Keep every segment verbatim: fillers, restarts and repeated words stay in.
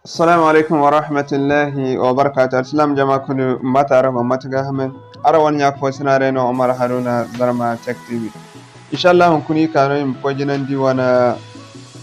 Assalamu alaikum wa rahmatullahi wa barakatuh. Alsilaam jama kulu, mate araŋ go, mate ga hamay? Araŋ wane ɲa fo sina day no, Umar Haruna, Zarma Tech T V. Inshallah hunkuna i ka no i ma koy jinandi wane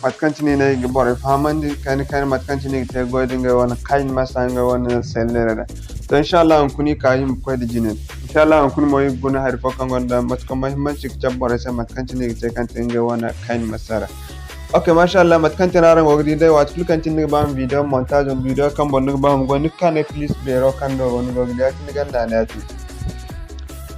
mate kaŋ cine i ga borey fahamandi kayna kayna mate kaŋ cine i ga te goy da ngey wane KineMaster ngey wane selleerey ra. To inshallah hunkuna i ka i ma koy da jine. Inshallah hunkuna mo i ga guna hari fo kaŋ gonda mate kaŋ muhimmanci ga cabe borey se mate kaŋ cine i ga te kaŋ te ngey wane KineMaster ra. Ok, masha Allah, mate kaŋ te no araŋ go ga di day, waati kulu kaŋ cine ni ga ba ma video montage, video kaŋ boŋ ni ga ba ma goy, ni ga ka ne plus beero kaŋ do go ni go ga di ya-cine, ni ganda ne ya-cine.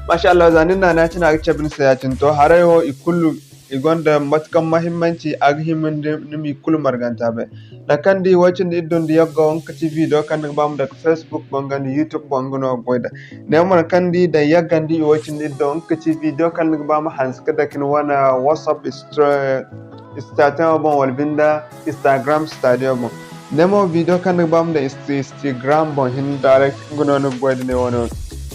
Masha Allah, za ni na ne ya-cine a ga cabe ni se ya-cine. To, haray wo i kulu i gonda mate kaŋ muhimmanci, a ga hima ni ma i kulu marganta bay. Nangu kaŋ ni di i way cindi iddu nda yaggo, nga ka ci video kaŋ ni ga ba ma dake Facebook boŋ ga nda YouTube boŋ, nga no ga goy nd'a. Ne mo nangu kaŋ ni di i daŋ yagga nda i way cindi iddu, nga ka ci video kaŋ ni ga ba ma hanse ka dake ni wane WhatsApp stra-, status boŋ wala binde Instagram status boŋ. Ne mo video kaŋ ni ga ba ma daŋ Inst-, Instagram boŋ hinne direct, nga no ni ga goy nda ne wane wo.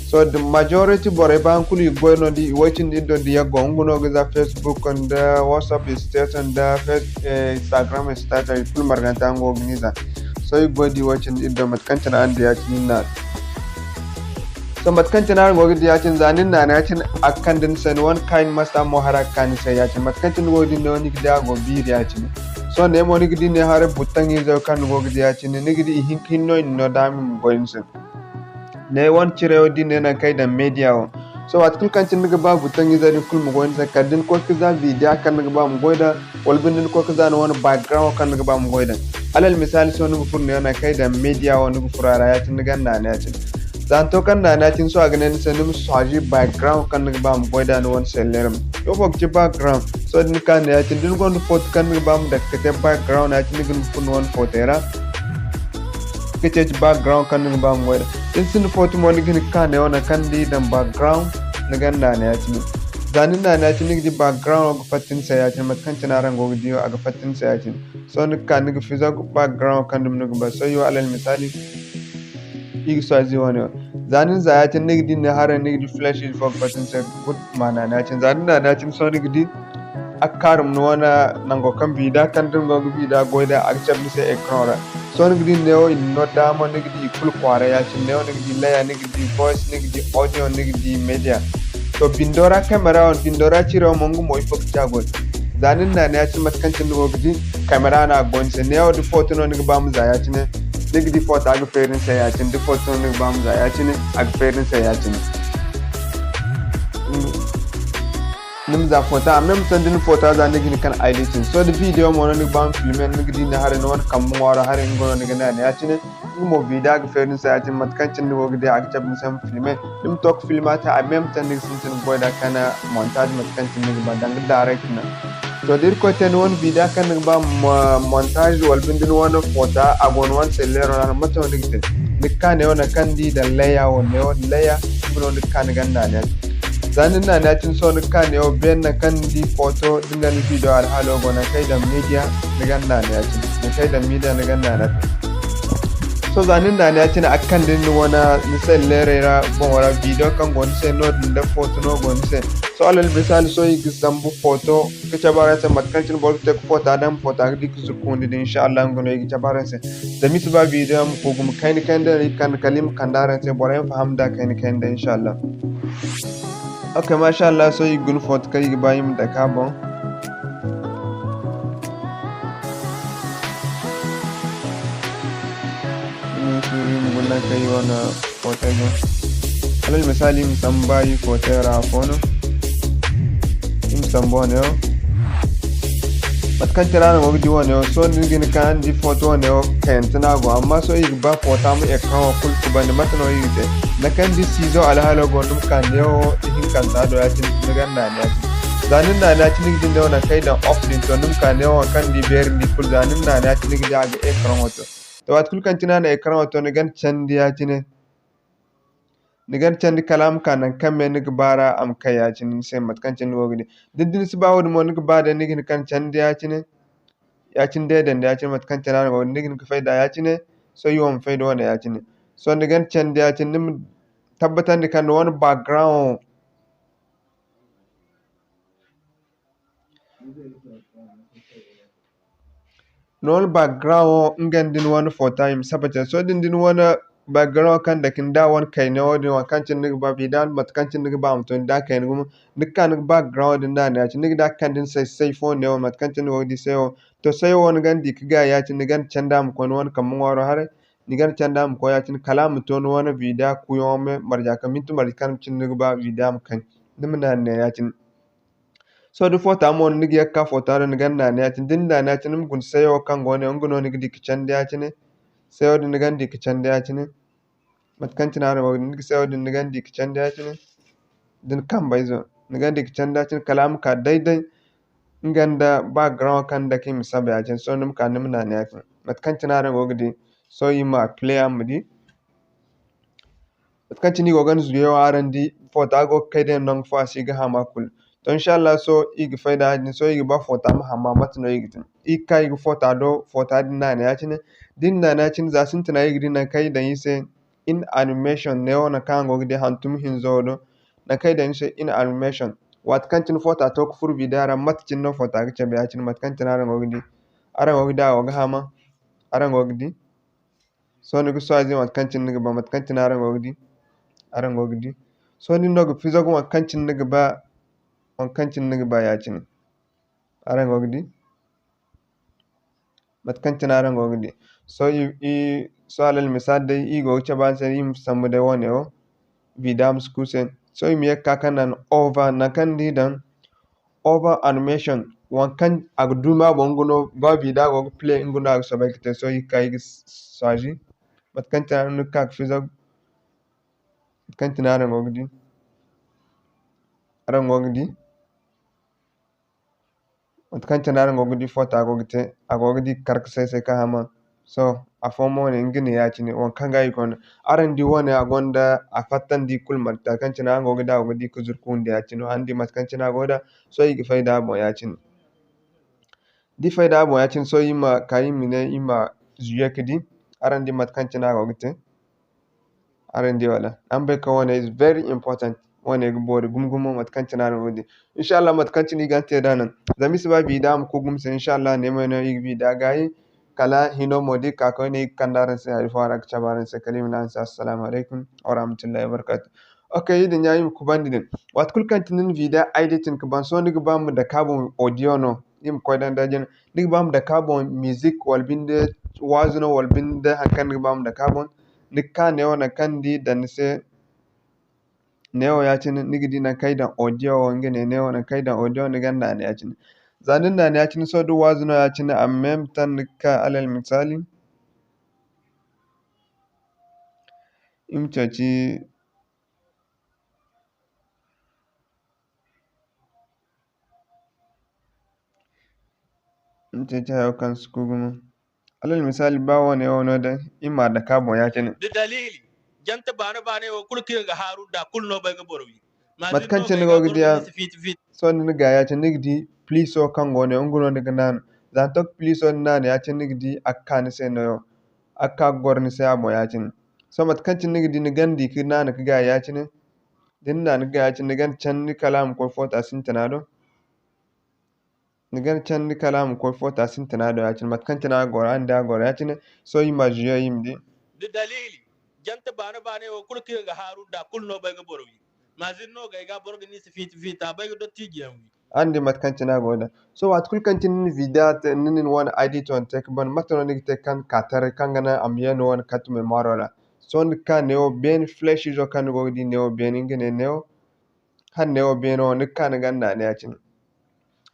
So, the majority borey ba han kulu i ga goy no da i way cindi iddu nda yaggo, nga no ga za Facebook nda WhatsApp status nda Face-, eh, Instagram status, i kulu marganta nga wo ga ni za. So, i ga goy da i way cindi iddu mate kaŋ cine araŋ di ya-cine no. So, mate kaŋ cine araŋ go ga di ya-cine, za ni na ne ya-cine, a ga kande ni se, ni wane KineMaster mo haray a ga ka ni se ya-cine. Mate kaŋ cine ni go ga di ne wo, ni ga di a go ga biiri ya-cine. So, ne mo ni ga di ne haray button izo kaŋ ni go ga di ya-cine, ni ga di i hinka hinne no i na no daama i ma goy ni se. Ne wane cire wo da i ne nangu kaŋ i daŋ media wo. So, waati kulu kaŋ cine ni ga ba button izo din kulu ma goy ni se, kala da ni koy ka za video kaŋ ni ga ba ma goy nd'a, wala binde ni koy ka za ni wane background kaŋ ni ga ba ma goy nd'a. Alal misaali, sohõ ni ga furo ne nangu kaŋ i daŋ media wo, ni ga furo a ra ya-cine, ni ganda ne ya-cine. Za ni to kaŋ na ne ya-cine, sohõ a ga ne ni se ni ma choisir background kaŋ ni ga ba ma goy nd'a ni wane selleer ma. Ifo ga ci background? Sohõ da ni ka ne ya-cine, da ni gonda photo kaŋ ni ga ba ma dake ka te background, ya-cine ni ga furo ni wane photo ra. Ga ceeci background kaŋ ni ga ba ma goy nd'a. Da ni sinda photo mo, ni ga hin ka ne wo nangu kaŋ ni di i daŋ background, ni ganda ne ya-cine. Za ni na ne ya-cine, ni ga di background wo ga fatta ni se ya-cine, mate kaŋ cine araŋ go ga di wo, a ga fatta ni se ya-cine. Sohõ ni ga ka, ni ga fiza background kaŋ dumi ni ga ba. Sohõ, alal misaali, i ga choisir wane wo. Za ni na za ya-cine, ni ga di ne haray, ni ga di flash ize fo ga fatta ni se, kulu ma na ne ya-cine. Za ni na ne ya-cine, sohõ ni ga di a ga kaarum ni wane nango kaŋ video kaŋ da ni go ga video goy nd'a, a ga cabe ni se écran ra. Sohõ ni ga di ne wo, i na no daama, ni ga di i kulu kwaara ya-cine. Ne wo ni ga di layer, ni ga di voice, ni ga di audio, ni ga di media. To, bindo ra camera wo, bindo ra cire wo mo, nga mo ifo ga ci a goy. Za ni na ne ya-cine mate kaŋ cine ni go ga di, camera no a ga goy ni se. Ne wo da photo no ni ga ba ma za ya-cine, ni ga di photo a ga feeri ni se ya-cine. Da photo no ni ga ba ma za ya-cine, a ga feeri ni se ya-cine. Ni ma za photo, a même temps da ni photo za ni ga hin ka editing. Sohõ da video mo no ni ga ba ma filmer, ni ga di ne haray ni wane kambe ŋwaaro haray nga no ni ga ne a ne ya-cine. Nga mo video a ga feeri ni se ya-cine, mate kaŋ cine ni go ga di a ga cabe ni se ma filmer. Ni ma to ka filmer a te, a même temps ni ga sintin ga goy nd'a ka ne montage mate kaŋ cine ni ga ba danga direct no. To, da Irkoy te ni wane video kaŋ ni ga ba mo-, montage wala binde ni wane photo, a go ni wane selleero ra no, mate no ni ga te? Ni ga ka ne wo nangu kaŋ ni di i daŋ layer wo, ne wo layer, nga no ni ga ka ni ganda ne. Za ni na ne ya-cine, sohõ ni ga ka ne wo, beene nangu kaŋ ni di photo, da ni daŋ ni video alhaalo go, nangu kaŋ i daŋ media, ni ganda ne ya-cine. Nangu kaŋ i daŋ media, ni ganda ne. Sohõ za ni na ne ya-cine, a ga kande ni wane, ni selleerey ra, boŋo ra, video kaŋ go ni se, noodin da photo no go ni se. Sohõ alal misaali, sohõ i ga sambu photo ga cabe araŋ se, mate kaŋ cine boro ga te ga photo daŋ, photo ga di ga zurkundi din, inshallah, nga no i ga cabe araŋ se. Zama i si ba video ma koy gumo kayna kayna day, i ga kande kala i ma kande araŋ se, borey ma faham nd'a kayna kayna day, inshallah. Ok, masha Allah, sohõ i ga guna photo kaŋ i ga ba i ma dake a boŋ. Iri ma suuru, iri ma guna nangu kaŋ i wane photo go. Alal misaali, iri ma samba iri photo ra afo no. Iri ma samba wane wo. Mate kaŋ te ra no go ga di wane wo, sohõ ni ga hin ka ni di photo wane wo kayante no a go. Amma sohõ iri ga ba photo ma écran wo kulu kubandi, mate no iri ga te? Nangu kaŋ ni di sizo alhaalo go, ni ma ka neewo ihinkanta do, ya-cine ni ga naani ya-cine. Za ni naani ya-cine, ni ga di neewo nangu kaŋ i daŋ off din to, ni ma ka neewo waŋ kaŋ ni di beeri din kulu, za ni naani ya-cine, ni ga di a ga écran wo to. To, waati kulu kaŋ cine a na écran wo to, ni ga ni candi ya-cine. Ni ga ni candi kala a ma ka nangu kaŋ me ni ga ba ra, a ma kay ya-cine ni se, mate kaŋ cine ni go ga di. Da ni si ba wo-din mo, ni ga ba day, ni ga hin ka ni candi ya-cine. Ya-cine day dandi ya-cine, mate kaŋ cine a na go ga di, ni ga hin ka fay da ya-cine. Sohõ i wo ma fay da wane ya-cine. Sohõ ni ga ni candi ya-cine, ni ma tabbatandi kaŋ ni wane background Ni wane background wo, nga nda ni wane foto i ma saba care. Sohõ da ni wane background kaŋ dake ni da wane kayna wo-din, waŋ kaŋ cine ni ga ba, vidéo mate kaŋ cine ni ga ba a ma to, ni da kayna gumo, ni ga ka ni ga background din naana ya-cine, ni ga da kande ni say, say fo neewo, mate kaŋ cine ni go ga di sayo. To, sayo wo ni ga di ga gaay ya-cine, ni ga candi a ma koy ni wane kambe ŋwaaro haray, ni ga candi a ma koy ya-cine, kala a ma to ni wane vidéo kuuyaŋo me marje kaŋ minti marje kaŋ cine ni ga ba vidéo ma kay, ni ma naana ne ya-cine. Sohõ da foto mo no ni ga ye ga ka foto do, ni ga naana ya-cine. Da ni naana ya-cine, ni ma guna sayo kaŋ go ne, nga no ni ga di ga candi ya-cine. Sayo din ni ga di ga candi ya-cine. Mate kaŋ cine araŋ go ga di, ni ga sayo din ni ga di ga candi ya-cine. Da ni kambayzo, ni ga di ga candi ya-cine, kala a ma ka day-day. Nga nda background kaŋ ni dake i ma saba ya-cine. Sohõ ni ma ka ni ma naana ya-cine. Mate kaŋ cine araŋ go ga di, sohõ i ma play araŋ ma di. Mate kaŋ cine i go ga ni zuye wo, araŋ di foto go ga kay day nangu fo, a si ga hama kulu. To, inshallah, sohõ i ga fay da din, sohõ i ga ba foto ma hama, mate no i ga te? I ga ka i ga foto do, foto din naana ya-cine. Da ni naana ya-cine, za sintina i ga di nangu kaŋ i daŋ i se in animation, neewo nangu kaŋ araŋ go ga di hantum hinzo wo do, nangu kaŋ i daŋ i se in animation. Waati kaŋ cine foto to ga furo vidéo ra, mate cine no foto ga cabe ya-cine, mate kaŋ cine araŋ go ga di. Araŋ go ga di a go ga hama, araŋ go ga di. Sohõ ni ga choisir mate kaŋ cine ni ga ba, mate kaŋ cine araŋ go ga di, araŋ go ga di. Sohõ din no ga fizagu mate kaŋ cine ni ga ba, mate kaŋ cine ni ga ba ya-cine. Araŋ go ga di, mate kaŋ cine araŋ go ga di. Sohõ i, i, sohõ alal misali day, i go ga cabe araŋ se, i ma sambu day wane wo, vidéo ma si ku se. Sohõ i ma ye ga ka kaŋ naŋ over, nangu kaŋ ni di daŋ, over animation, waŋ kaŋ a ga dumi a boŋ, nga no, ba vidéo go ga play, nga no a ga soobay ga te. Sohõ i ga ka, i ga choisir mate kaŋ cine araŋ ga ka ga fizagu, mate kaŋ cine araŋ go ga di, araŋ go ga di, mate kaŋ cine araŋ go ga di foto a go ga te, a go ga di ga kar ga say-say ka hama. Sohõ afo mo ne, nga ne ya-cine, waŋ kaŋ ga i gonda. Araŋ di wane, a gonda, a fattandi kulu, mate kaŋ cine araŋ go ga di, a go ga di ga zuru ka windi ya-cine. Araŋ di mate kaŋ cine a go da, sohõ i ga fay da a boŋ ya-cine. Da i fay da a boŋ ya-cine, sohõ i ma ka, i ma ne, i ma zuye ga di. Araŋ di mate kaŋ cine a go ga te. Araŋ di wala? Araŋ bay kaŋ wane is very important. Wane ga boori gumo-gumo, mate kaŋ cine araŋ go ga di. Inshallah, mate kaŋ cine i ga te da naŋ. Zama i si ba vidéo ma ku gumo se, inshallah, neemay no i ga vidéo gaayi. Kala hino mo da i ka koyne, i ga kande araŋ se hari fo ra ga cabe araŋ se. Kala i ma ne araŋ se, assalamu alaykum warahmatullahi wabarakatuh. Ok, i din ya, i ma kubandi din. Waati kulu kaŋ cine ni na vidéo editing ga ban, sohõ ni ga ba ma dake a boŋ audio no, i ma koy daŋ da jina. Ni ga ba ma dake a boŋ music, wala binde waazu no, wala binde haŋ kaŋ ni ga ba ma dake a boŋ. Ni ga ka neewo nangu kaŋ ni di daŋ ni se. Neewo ya-cine, ni ga di nangu kaŋ i daŋ audio wo, nga ne neewo nangu kaŋ i daŋ audio, ni ga naana ya-cine. Za ni naana ya-cine, sohõ da waazu no ya-cine, en même temps ni ga ka alal misali, i ma ceeci, i ma ceeci hayo kaŋ si ku gumo. Alal misali, ba wane wo no day, i ma a dake a boŋ ya-cine. Da dalili, jante baana-baanay wo kulu kaŋ iri ga haaru nda kulu no bay ga boro wi. Mate kaŋ cine ni go ga diya, sohõ da ni ga ya-cine, ni ga di pliso kaŋ go ne, nga no ni ga naanu. Za ni to ga pliso din naanu ya-cine, ni ga di a ga ka ni se nooyo. A ga ka ga goro ni se a boŋ ya-cine. Sohõ mate kaŋ cine ni ga di, ni ganda i ga naanu ga gaay ya-cine. Da ni naanu ga gaay ya-cine, ni ganda candi kala a ma koy foota sintina do. Ni ga ni candi kala a ma koy foota sintina do ya-cine, mate kaŋ cine a ga goro, araŋ di a ga goro ya-cine. Sohõ i ma zuye, i ma di. Da dalili, jante baana-baanay wo kulu kaŋ iri ga haaru nda kulu no bay ga boro wi. Mazin no gay ga boro ga ni se fiita-fiita, a bay ga dottijiyaŋ wi. Araŋ di mate kaŋ cine a go da. Sohõ waati kulu kaŋ cine ni na vidéo te, ni na ni wane editing te ka ban, mate no ni ga te kaŋ ka taray kaŋ ga naŋ a ma ye ni wane carte mémoire ra? Sohõ ni ga ka neewo beene, flèche izo kaŋ ni go ga di neewo beene, nga ne neewo. Hala neewo beene wo, ni ga ka ni ganda naanu ya-cine.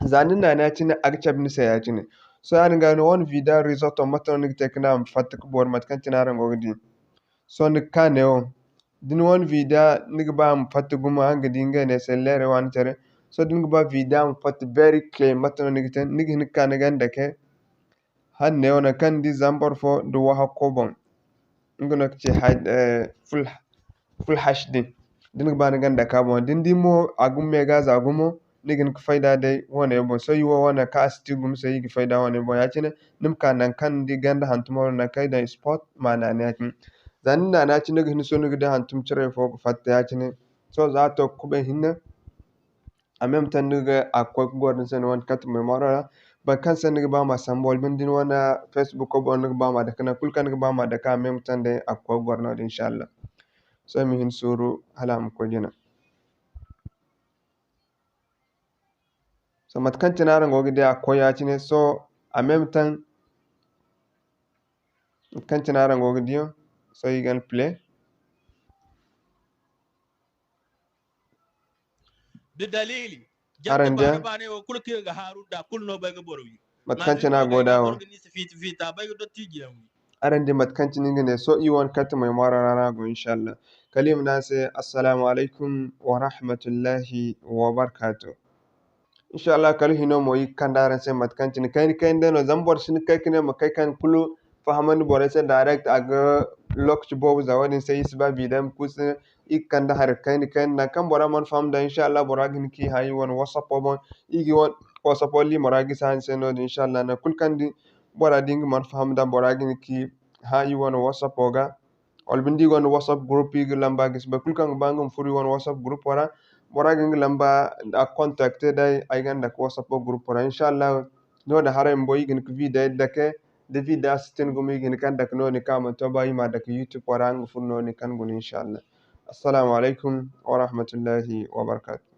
Za ni naanu ya-cine, a ga cabe ni se ya-cine. Sohõ yaadin ga ni wane vidéo résultat, mate no ni ga te ka naŋ a ma fatta ka boori, mate kaŋ cine araŋ go ga di. Sohõ ni ga ka neewo, da ni wane vidéo ni ga ba a ma fatta gumo, araŋ ga di ngey ne selleerey waani care. Sohõ da ni ga ba vidéo a ma fatta very clear, mate no ni ga te? Ni ga hin ka ka ni ganda ke. Hala neewo nangu kaŋ ni di zambar fo nda wahakko boŋ, nga no ga ci ha-, eh, full, full H D. Da ni ga ba ni ganda ka boŋ, da ni di mo a ga méga za gumo, ni ga hin ga fayda day wane boŋ. Sohõ i wo wane kaŋ a si ti gumo se, i ga fayda wane boŋ. Ya-cine, ni ma ka nangu kaŋ ni di ganda hantumo nangu kaŋ i daŋ sport, ma naanu ya-cine. Za ni naanu ya-cine, ni ga hin sohõ ni ga di hantum ciray fo ga fatta ya-cine. Sohõ za a to ga kubay hinne, en même temps ni ga a ga koy ga goro ni se ni wane carte mémoire ra. boro kaŋ se ni ga ba ma sambu, wala binde ni wane Facebook boŋ ni ga ba ma dake, nangu kulu kaŋ ni ga ba ma dake, a même temps day a ga koy ga goro noodin, inshallah. Sohõ ay ma hin suuru hala a ma koy jina. Sohõ mate kaŋ cine araŋ go ga di a koy ya-cine, sohõ en même temps, mate kaŋ cine araŋ go ga di, sohõ iri ga play. Da daliili. Araŋ di a? Baanay wo kulu kaŋ iri ga haaru nda kulu no bay ga boro wi. Mate kaŋ cine a go da wo. Bay ga dottijiyaŋ wi. Araŋ di mate kaŋ cine nga ne, sohõ iri wane karte memoire ra no a go, inshallah. Kala iri ma ne a se, Assalamu alaykum wa rahmatullahi wa barakatuh. Inshallah, kala hino mo iri ga kande araŋ se mate kaŋ cine kayna kayna day no. Zama boro si hin ga kay ka ne ma kay ka ni kulu fahamandi borey se direct, a ga lokaci boobo za. Wo-din se iri si ba bi day ma kuusa. Iri ga kande hari kayna kayna, nangu kaŋ bora mana faham da, inshallah, bora ga hin ka iri hã iri wane WhatsApp boŋ. Iri ga iri wane WhatsApp liimora gisi araŋ se noodin, inshallah. Nangu kulu kaŋ bora di nga mana faham da, bora ga hin ka iri hã iri wane WhatsApp ga. Wala binde iri gonda WhatsApp group, iri ga lamba gisi. Boro kulu kaŋ ga ba nga ma furo iri wane WhatsApp group ra, bora ga nga lamba a contacte day, ay ga a dake WhatsApp group ra. Inshallah, noodin haray bumbo iri ga hin ka vidéo dake, da vidéo sintin gumo iri ga hin ka a dake noodin kaŋ a mana to ba iri ma a dake YouTube ra, nga furo noodin kaŋ guna, inshallah. Assalamu alaykum wa rahmatullahi wa barakatuh.